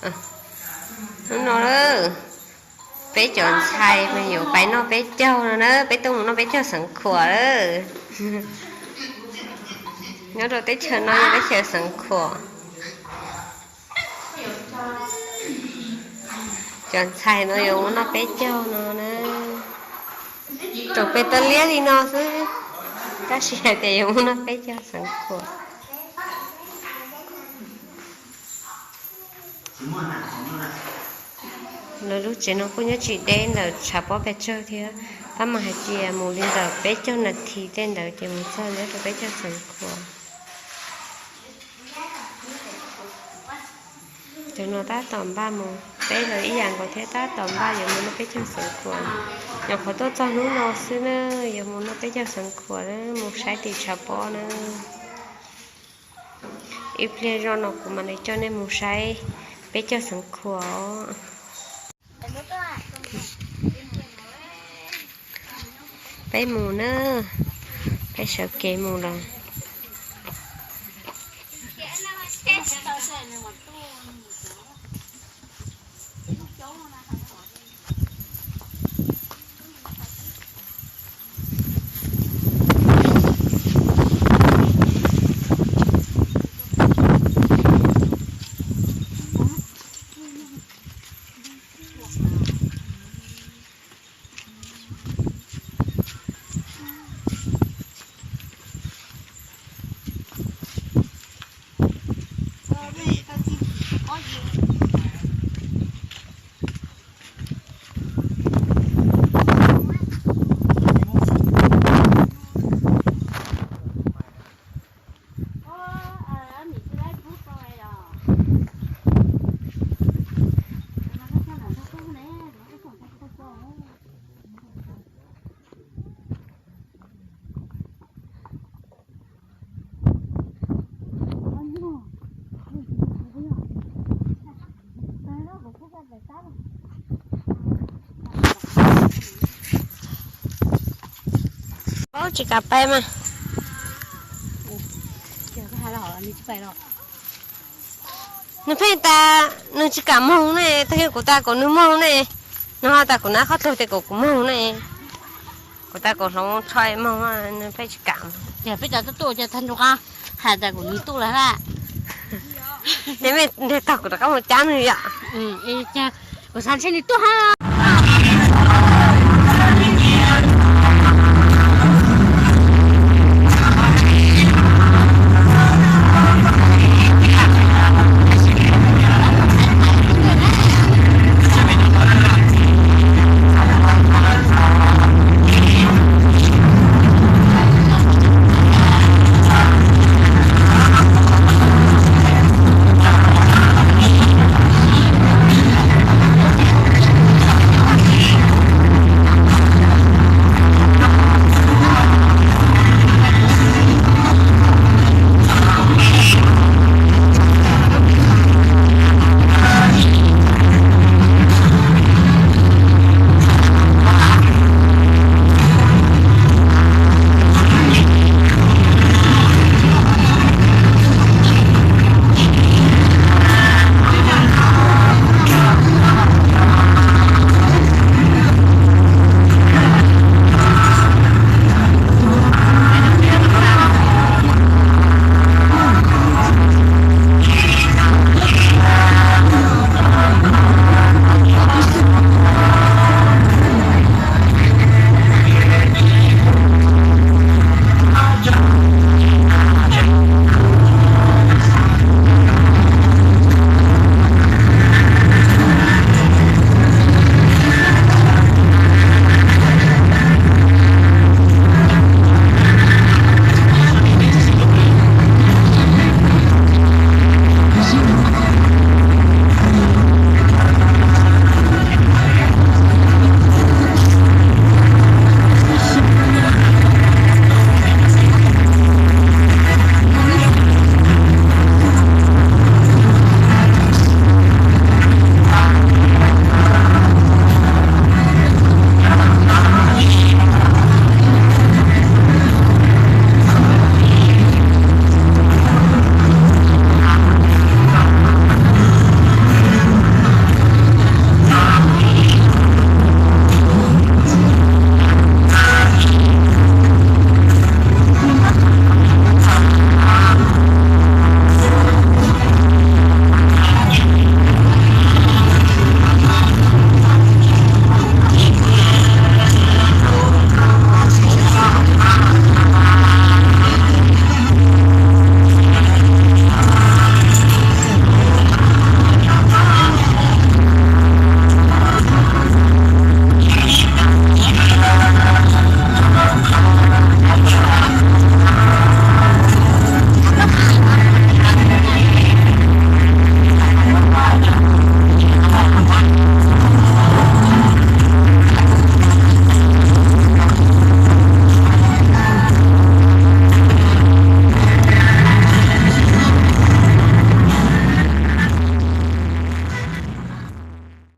Hnub no peb cov ntxhais mas yuav pais noj peb caug no na, peb tuaj mus noj peb caug Xeev Khuam lawm. Nyob rau teb chaws no yog teb chaws Xeev Khuam. Cov ntxhais no yuav mus noj peb caug no na. Tseem pes tau liab li no xwb, tab sis hais tias yuav mus noj peb caug Xeev Khuam. Lawv lub tsev no kuj nyob tsis deb ntawm tshav pob pes tsawg thiab, tab mas hais tias mus li ntawm peb caug nas this tej ntawd ces mus txog nyob rau peb caug Xeev Khuam. Cov no tab tom npaj mus, peb los ib yam nkaus thiab, tab tom npaj yuav mus noj peb caug Xeev Khuam. Nyuam qhuav tuaj txog hnub no xwb na, yuav mus noj peb caug Xeev Khuam na, mus saib tim tshav pob na. Ib pliag zoj no kuv mam li coj nej mus saib peb caug Xeev Khuam os. Peb mus na, peb sawv kev mus lawm. Paub tsis kam pais mas. Nws pheej tas nws tsis kam moog ne, tag kis kuv tas kom nws moog ne, nws ho tas kuv nab qhov dluag tias kom kuv moog ne, kuv tas kom hloov tsho moog, nws pheej tsis kam. Ces peb cov tuaj tuaj ces tag nrho qab hais tas kuv nws tuaj lawm na. Ces mej nrog tog kuv rov qab mus cab nws yom. Kuv xav ntshe nws tuaj hab.